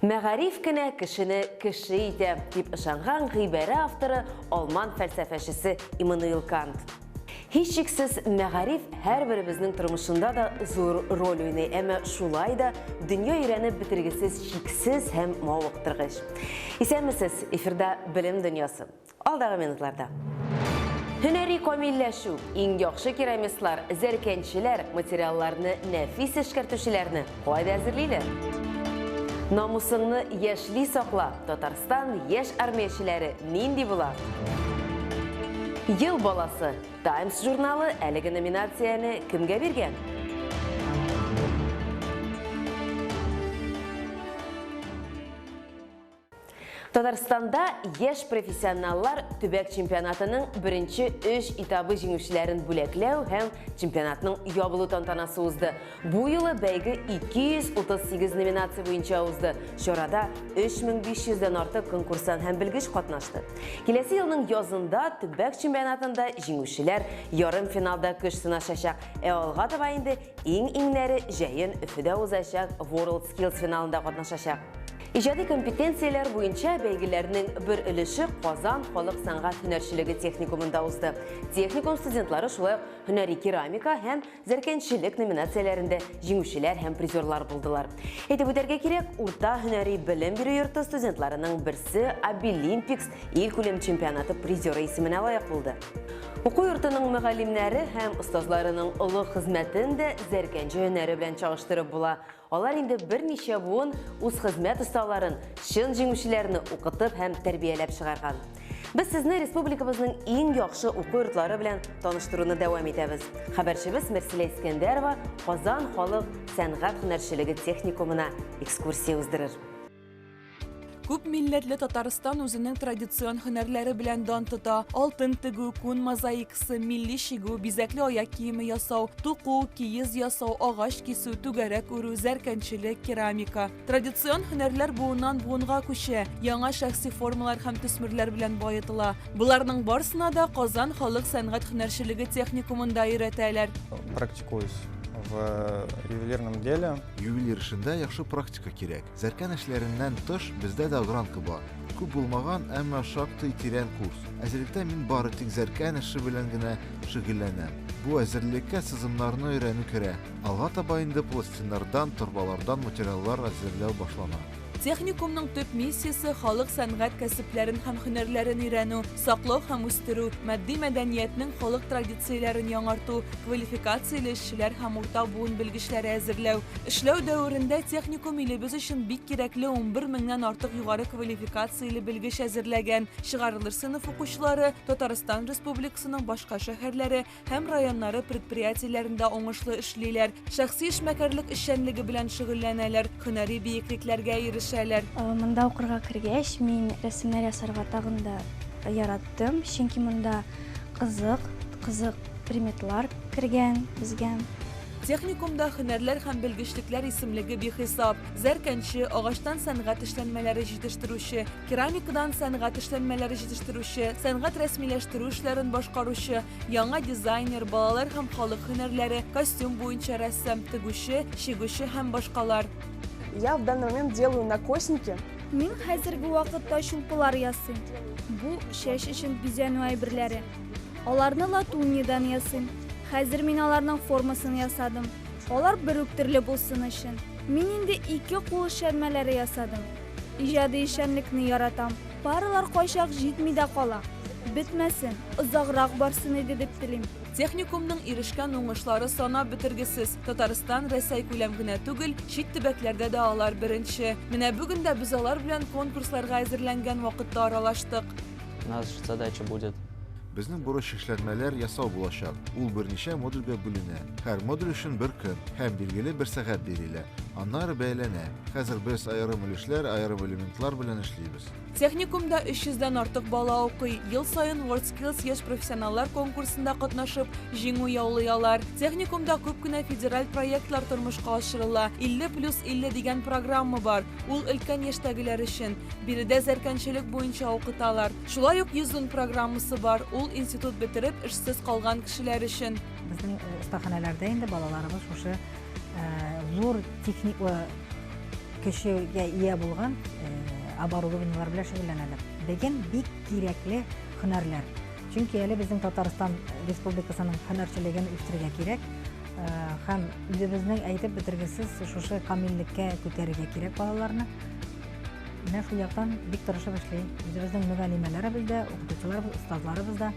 Мәгариф кенә кешене кеше итә, дип ышанган гыйбарә авторы алман фәлсәфәчесе Иммануил Кант. Һичшиксез, мәгариф һәрберебезнең тормышында да зур роль уйный, әмма шулай да дөнья өйрәнеп бетергесез чиксез һәм мавыктыргыч. Исәнмесез, эфирда Белем дөньясы. Алдагы минутларда. Һөнәри камилләшү, иң яхшы керамистлар, зәркәнчеләр, материалларны нәфис эшкәртүчеләрне кайда әзерлиләр? Намусыңны яшьли сакла, Татарстан яшь армиячеләре нинди була? Ел баласы, Times журналы әлеге номинацияне кемгә биргән? Татарстанда яшь профессионаллар төбәк чемпионатының беренче өч этабы җиңүчеләрен бүләкләү һәм чемпионатның ябылу тантанасы узды. Бу юлы бәйге 238 номинация буенча узды. Чарада 3500 дән артык конкурсант һәм белгеч катнашты. Киләсе елның язында төбәк чемпионатында җиңүчеләр ярымфиналда көч сынашачак. Ә алга таба инде иң-иңнәре җәен Өфедә узачак WorldSkills финалында катнашачак. Иҗади компетенцияләр буенча бәйгеләрнең бер өлеше Казан халык сәнгать һөнәрчелеге техникумында узды. Техникум студентлары шулай ук һөнәри керамика һәм зәркәнчелек номинацияләрендә җиңүчеләр һәм призерлар булдылар. Әйтеп үтәргә кирәк, урта һөнәри белем бирү йорты студентларының берсе Абилимпикс илкүләм чемпионаты призеры исеменә лаек булды. Уку йортының мөгаллимнәре һәм остазларының олы хезмәтен дә зәркәнче һөнәре белән чагыштырып була. Алар инде берничә буын үз хезмәт осталарын, чын җиңүчеләрне укытып һәм тәрбияләп чыгарган. Без сезне республикабызның иң яхшы уку йортлары белән таныштыруны дәвам итәбез. Хәбәрчебез Мәрсилә Искәндәрова Казан халык сәнгать һөнәрчелеге техникумына экскурсия уздырыр. Күп милләтле Татарстан үзенең традицион һөнәрләре белән дан тота. Алтын тегү, күн мозаикасы, милли чигү, бизәкле аяк киеме ясау, туку, киез ясау, агач кисү, түгәрәк үрү, зәркәнчелек, керамика. Традицион һөнәрләр буыннан буынга күчә, яңа шәхси формалар һәм төсмерләр белән баетыла. Боларның барысына да Казан халык сәнгать һөнәрчелеге техникумында өйрәтәләр. Практикуюсь в ювелирном деле. Ювелир эшендә яхшы практика кирәк. Зәркән эшләреннән тыш, бездә дә огранка бар. Күп булмаган, әмма шактый тирән курс. Әзерлектә мин бары тик зәркән эше белән генә шөгыльләнәм. Бу әзерлеккә сызымнарны өйрәнү керә. Алга таба инде пластиннардан, торбалардан материаллар әзерләү башлана. Техникумның төп миссиясе, халык сәнгать кәсепләрен һәм һөнәрләрен өйрәнү, саклау һәм үстерү, матди мәдәниятнең халык традицияләрен яңарту, квалификацияле эшчеләр һәм урта буын белгечләре әзерләү. Эшләү дәверендә техникум илебез өчен бик кирәкле 11 меңнән артык югары квалификацияле белгеч әзерләгән. Чыгарылыш сыйныф укучылары Татарстан Республикасының башка шәһәрләре һәм районнары предприятиеләрендә уңышлы эшлиләр, шәхси эшмәкәрлек эшчәнлеге белән шөгыльләнәләр, һөнәри биеклекләргә ирешәләр. Монда укырга кергәч, мин рәсемнәр ясарга тагын да яраттым, чөнки монда кызык, кызык предметлар кергән безгә. Техникумда һөнәрләр һәм белгечлекләр исемлеге бихисап. Зәркәнче, агачтан сәнгать эшләнмәләре җитештерүче, керамикадан сәнгать эшләнмәләре җитештерүче, сәнгать рәсмиләштерү эшләрен башкаручы, яңа дизайнер, балалар һәм халык һөнәрләре, костюм буенча рәссам, тегүче, чигүче һәм башкалар. Я в данный момент делаю накосники. Мин хәзерге вакытта чулпылар ясыйм. Бу, чәч өчен бизәнү әйберләре. Аларны латуньядан ясыйм. Хәзер мин аларның формасын ясадым. Алар бер үк төрле булсын өчен. Мин инде ике кул эшләнмәләре ясадым. Иҗади эшчәнлекне яратам. Паралар кайчак җитми дә кала. Бетмәсен, озаграк барсын иде дип телим. Техникумның ирешкән уңышлары санап бетергесез. Татарстан, Рәсәй күләм генә түгел, чит төбәкләрдә дә алар беренче. Менә бүген дә без алар белән конкурсларга әзерләнгән вакытта аралаштык. Наша задача будет Безнең бурыч эшләнмәләр ясау булачак. Ул берничә модульгә бүленә. Һәр модуль өчен бер көн һәм билгеле бер сәгать бирелә. Аннары бәяләнә. Хәзер без аерым өлешләр, аерым элементлар белән эшлибез. Техникумда 300 дән артык бала укый. Ел саен WorldSkills яшь профессионаллар конкурсында катнашып, җиңү яулый алар. Техникумда күп кенә федераль проектлар тормышка ашырыла. 50 плюс 50 дигән программа бар. Ул өлкән яшьтәгеләр өчен. Биредә зәркәнчелек буенча укыталар. Шулай ук 110 программасы бар, ул институт бетереп, эшсез калган кешеләр өчен. Безнең остаханәләрдә инде балаларыбыз шушы зур техник көчегә ия булган оборудованиеләр белән шөгыльләнәләр. Бүген бик кирәкле һөнәрләр. Чөнки әле безнең Татарстан Республикасының һөнәрчелеген үстерергә кирәк һәм үзебезнең әйтеп бетергесез шушы камиллеккә күтәрергә кирәк балаларны. Менә шул яктан бик тырышып эшли. Үзебезнең мөгаллимәләребез дә, укытучыларыбыз, остазларыбыз да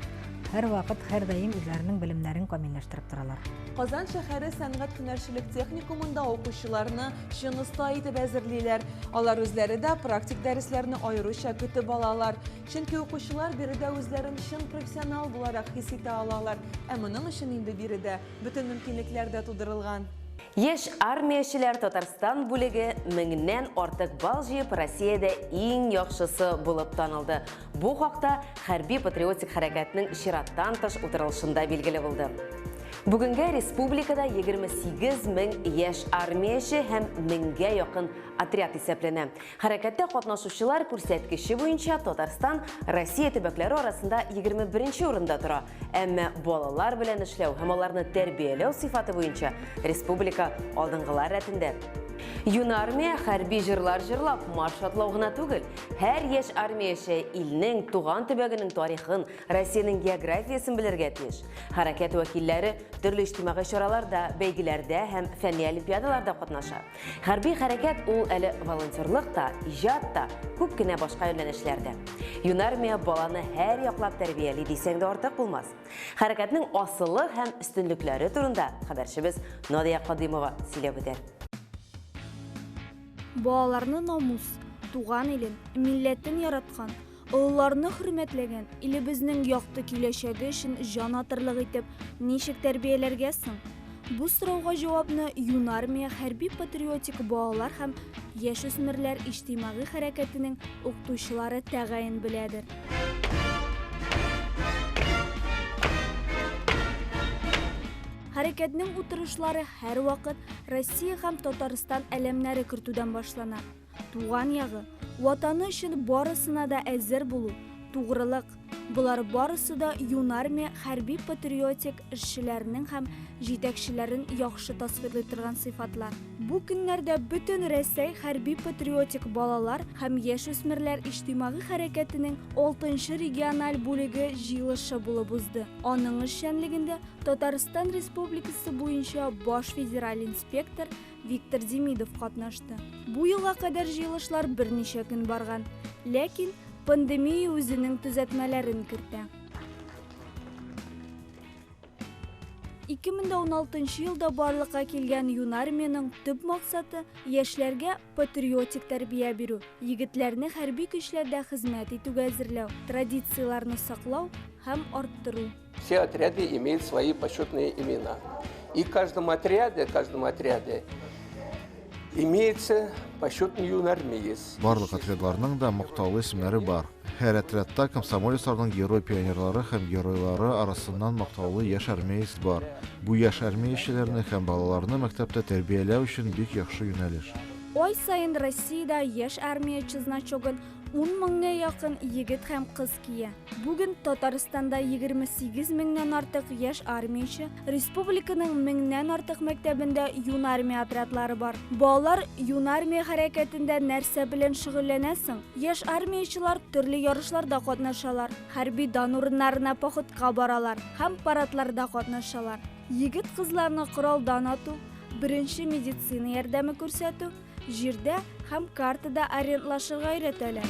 һәрвакыт, һәрдаим үзләренең белемнәрен камилләштереп торалар. Казан шәһәре сәнгать-һөнәрчелек техникумында укучыларны чын оста итеп әзерлиләр. Алар үзләре дә практик дәресләрне аеруча көтеп алалар. Чөнки укучылар биредә үзләрен чын профессионал буларак хис итә алалар. Ә моның өчен инде биредә бөтен мөмкинлекләр дә тудырылган. Яшь армиячеләр Татарстан бүлеге меңнән артык балл җыеп Россиядә иң яхшысы булып танылды. Бу хакта хәрби-патриотик хәрәкәтнең чираттан тыш утырылышында билгеле булды. Бүгенгә республикада 28 мең яшь армияче һәм меңгә якын отряд исәпләнә. Хәрәкәттә катнашучылар күрсәткече буенча Татарстан Россия төбәкләре арасында 21 урында тора. Әмма балалар белән эшләү һәм аларны тәрбияләү сыйфаты буенча республика алдынгылар рәтендә. Юнармия хәрби җырлар җырлап, марш атлау гына түгел. Һәр яшь армияче илнең, туган төбәгенең тарихын, Россиянең географиясен белергә тиеш. Хәрәкәт вәкилләре төрле иҗтимагый чараларда, бәйгеләрдә һәм фәнни олимпиадаларда катнаша. Хәрби хәрәкәт ул әле волонтерлык та, иҗат та, күп кенә башка юнәлешләр дә. Юнармия баланы һәр яклап тәрбияли дисәң дә артык булмас. Хәрәкәтнең асылы һәм өстенлекләре турында хәбәрчебез Надия Кадыймова сөйләп үтәр. Балаларны намус, туган илен, милләтен яраткан, Олыларны хөрмәтләгән, илебезнең якты киләчәге өчен җан атырлык итеп ничек тәрбияләргә соң? Бу сорауга җавапны Юнармия хәрби-патриотик балалар һәм яшүсмерләр иҗтимагый хәрәкәтенең укытучылары тәгаен беләдер. Хәрәкәтнең утырышлары һәрвакыт Россия һәм Татарстан әләмнәре кертүдән башлана. Туган ягы, Ватаны өчен барысына да әзер булу, тугрылык, болар барысы да Юнармия хәрби-патриотик эшчеләренең һәм җитәкчеләрен яхшы тасвирлый торган сыйфатлар. Бу көннәрдә бөтен Рәсәй хәрби-патриотик балалар һәм яшүсмерләр иҗтимагый хәрәкәтенең алтынчы региональ бүлеге җыелышы булып узды. Аның эшчәнлегендә Татарстан Республикасы буенча баш федераль инспектор Виктор Демидов катнашты. Бу елга кадәр җыелышлар берничә көн барган. Ләкин пандемия үзенең төзәтмәләрен кертә. 2016 елда барлыкка килгән Юнармиянең төп максаты яшьләргә патриотик тәрбия бирү, егетләрне хәрби көчләрдә хезмәт итүгә әзерләү, традицияләрне саклау һәм арттыру. Все отряды имеют свои почетные имена. И в каждом отряде, каждом отряде имеется почетный юнармеец. Барлык отрядларның да мактаулы исемнәре бар. Һәр отрядта комсомолецларның герой-пионерлары һәм геройлары арасыннан мактаулы яшь армеец бар. Бу яшь армиячеләрне һәм балаларны мәктәптә тәрбияләү өчен бик яхшы юнәлеш. Ай саен Россиядә Яшь армияче значогын 10 меңгә якын егет һәм кыз кия. Бүген Татарстанда 28 меңнән артык яшь армияче, республиканың меңнән артык мәктәбендә юнармия отрядлары бар. Балалар юнармия хәрәкәтендә нәрсә белән шөгыльләнә соң? Яшь армиячелар төрле ярышларда катнашалар, хәрби дан урыннарына походка баралар һәм парадларда катнашалар. Егет-кызларны коралдан ату, беренче медицина ярдәме күрсәтү, җирдә һәм картада ориентлашырга өйрәтәләр.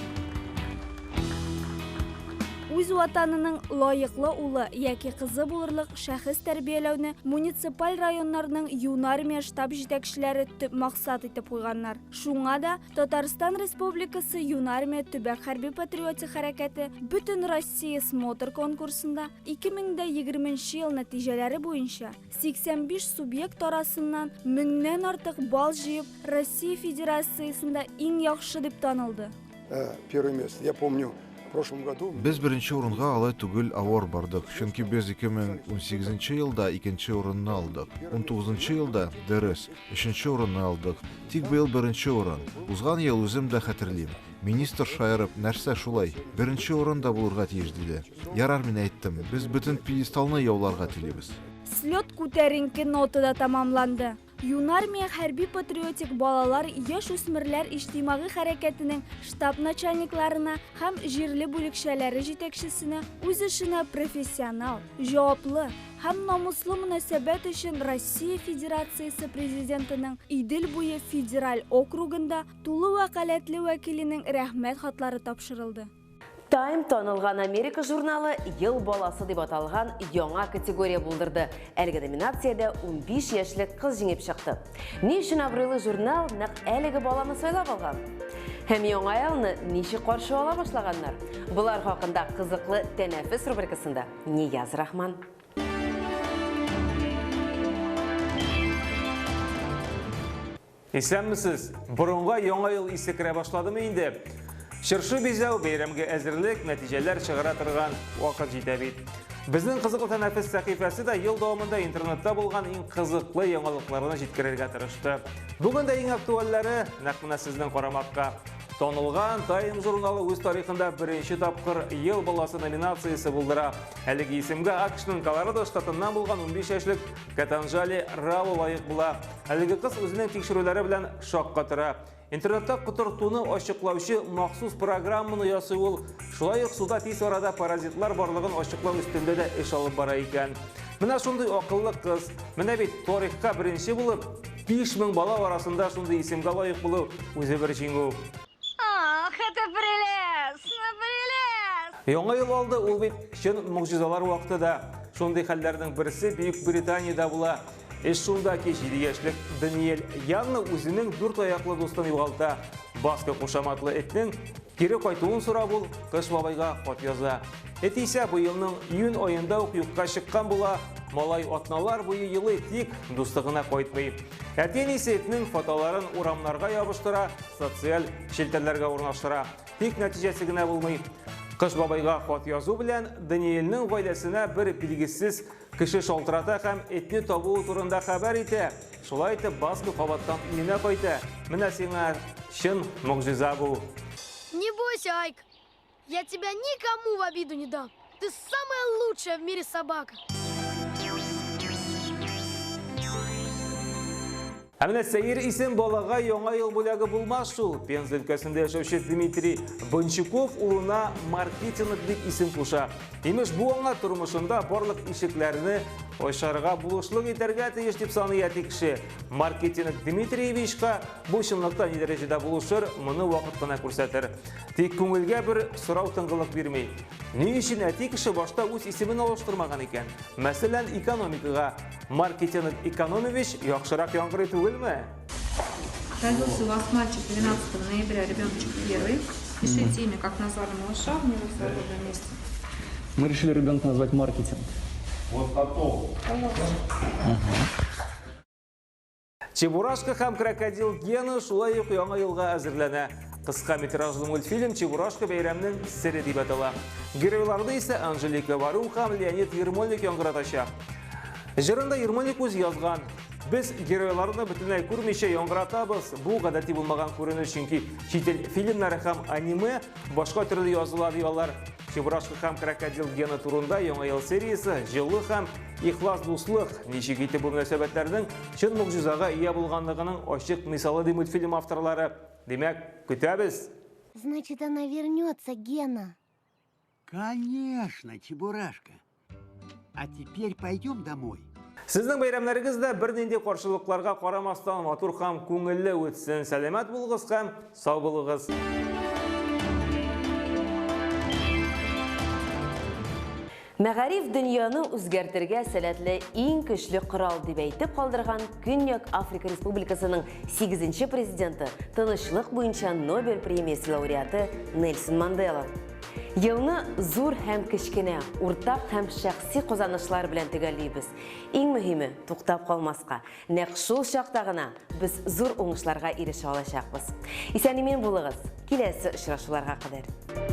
Үз ватанының лаеклы улы яки кызы булырлык шәхес тәрбияләүне муниципаль районнарның юнармия штаб җитәкчеләре төп максат итеп куйганнар. Шуңа да Татарстан Республикасы юнармия төбәк хәрби-патриотик хәрәкәте Бөтенроссия смотр конкурсында 2020 ел нәтиҗәләре буенча 85 субъект арасыннан меңнән артык балл җыеп, Россия Федерациясендә иң яхшы дип танылды. Первое место. Я помню, в прошлом году... Без беренче урынга алай түгел авыр бардык, чөнки без 2018 елда икенче урынны алдык. 19 елда, дөрес, өченче урынны алдык. Тик быел беренче урын. Узган ел үзем дә хәтерлим. Министр шаярып, нәрсә шулай, беренче урын да булырга тиеш, диде. Ярар, мин әйттем, без бөтен пьедесталны яуларга телибез. Слет күтәренке нотада тәмамланды. Юнармия хәрби-патриотик балалар яшүсмерләр иҗтимагый хәрәкәтенең штаб начальникларына һәм җирле бүлекчәләре җитәкчесенә үз эшенә профессионал, җаваплы һәм намуслы мөнәсәбәт өчен Россия Федерациясе Президентының Идел буе федераль округында тулы вәкаләтле вәкиленең Рәхмәт хатлары тапшырылды. Time танылган Америка журналы Ел баласы дип аталган яңа категория булдырды. Әлеге номинациядә 15 яшьлек кыз җиңеп чыкты. Ни өчен абруйлы журнал нәкъ әлеге баланы сайлап алган? Һәм яңа елны ничек каршы ала башлаганнар? Болар хакында кызыклы тәнәфес рубрикасында Нияз Рахман. Исәнмесез! Борынга яңа ел исе керә башладымы инде? Чыршы бизәү, бәйрәмгә әзерлек, нәтиҗәләр чыгара торган вакыт җитә бит. Безнең Кызыклы тәнәфес сәхифәсе дә ел дәвамында интернетта булган иң кызыклы яңалыкларны җиткерергә тырышты. Бүген дә иң актуальләре нәкъ менә сезнең карамакка. Танылган Time журналы үз тарихында беренче тапкыр Ел баласы номинациясе булдыра. Әлеге исемгә АКШның Колорадо штатыннан булган 15 яшьлек Катанжали Рао лаек була. Әлеге кыз үзенең тикшерүләре белән шаккатыра. Интернетта котыртуны ачыклаучы махсус программаны ясый ул. Шулай ук суда тиз арада паразитлар барлыгын ачыклау өстендә дә эш алып бара икән. Менә шундый акыллы кыз. Менә бит тарихка беренче булып 5000 бала арасында шундый исемгә лаек булу үзе бер җиңү. Ах, это прелестно, прелестно! Яңа ел алды, ул бит чын могҗизалар вакыты да. Шундый хәлләрнең берсе Бөек Британиядә була. Эш шунда ки, 7 яшьлек Даниэль Янна үзенең дүрт аяклы дустын югалта. Баска кушаматлы этнең кире кайтуын сорап ул Кыш бабайга хат яза. Эт исә быелның июнь аенда ук юкка чыккан була. Малай атналар буе елый, тик дусты гына кайтмый. Әти-әнисе этнең фотоларын урамнарга ябыштыра, социаль челтәрләргә урнаштыра. Тик нәтиҗәсе генә булмый. Кыш бабайга хат язу белән Даниэльнең гаиләсенә бер билгесез кеше шалтырата һәм этне табуы турында хәбәр итә. Шулай итеп, Баско кабаттан өенә кайта. Менә сиңа чын могҗиза бу. Не бойся, Айк. Я тебя никому в обиду не дам. Ты самая лучшая в мире собака. Ә менә сәер исем балага яңа ел бүләге булмас шул. Пенза өлкәсендә яшәүче Дмитрий Бончуков улына Маркетинг дип исем куша. Имеш, бу аңа тормышында барлык ишекләрне ачарга булышлык итәргә тиеш дип саный әти кеше. Маркетинг Дмитриевичка бу чынлыкта ни дәрәҗәдә булышыр, моны вакыт кына күрсәтер. Тик күңелгә бер сорау тынгылык бирми. Ни өчен әти кеше башта үз исемен алыштырмаган икән? Мәсәлән, экономикага. Маркетинг Экономович яхшырак яңгырый түгелме? Родился у вас мальчик 12 ноября, ребеночек первый. Пишите имя, как назвали малыша в меру свободном месте. Мы решили ребенка назвать маркетинг. Вот потом. Чебурашка һәм крокодил Гена шулай ук яңа елга әзерләнә. Кыска метражлы мультфильм Чебурашка бәйрәмнең сере дип атала. Геройларны исә Анжелика Варум һәм Леонид Ермольник яңгыратачак. Җырын да Ермольник үзе язган. Без геройларны бөтенләй күрмичә яңгыратабыз. Бу гадәти булмаган күренеш, чөнки чит ил фильмнары һәм аниме башка төрле языла ди алар. Чебурашка һәм крокодил Гена турында яңа ел сериясе җылы һәм ихлас дуслык, ничек итеп бу мөнәсәбәтләрнең чын могҗизага ия булганлыгының ачык мисалы ди мультфильм авторлары. Димәк, көтәбез! Значит, она вернется, Гена. Конечно, Чебурашка. А теперь пойдем домой. Сезнең бәйрәмнәрегез дә бернинди каршылыкларга карамастан матур һәм күңелле үтсен. Сәламәт булыгыз һәм сау булыгыз. Мәгариф дөньяны үзгәртергә сәләтле иң көчле корал дип әйтеп калдырган Көньяк Африка Республикасының 8 президенты, тынычлык буенча Нобель премиясе лауреаты Нельсон Мандела. Елны зур һәм кечкенә, уртак һәм шәхси казанышлар белән төгәллибез. Иң мөһиме, туктап калмаска. Нәкъ шул чакта гына без зур уңышларга ирешә алачакбыз. Исән-имин булыгыз. Киләсе очрашуларга кадәр.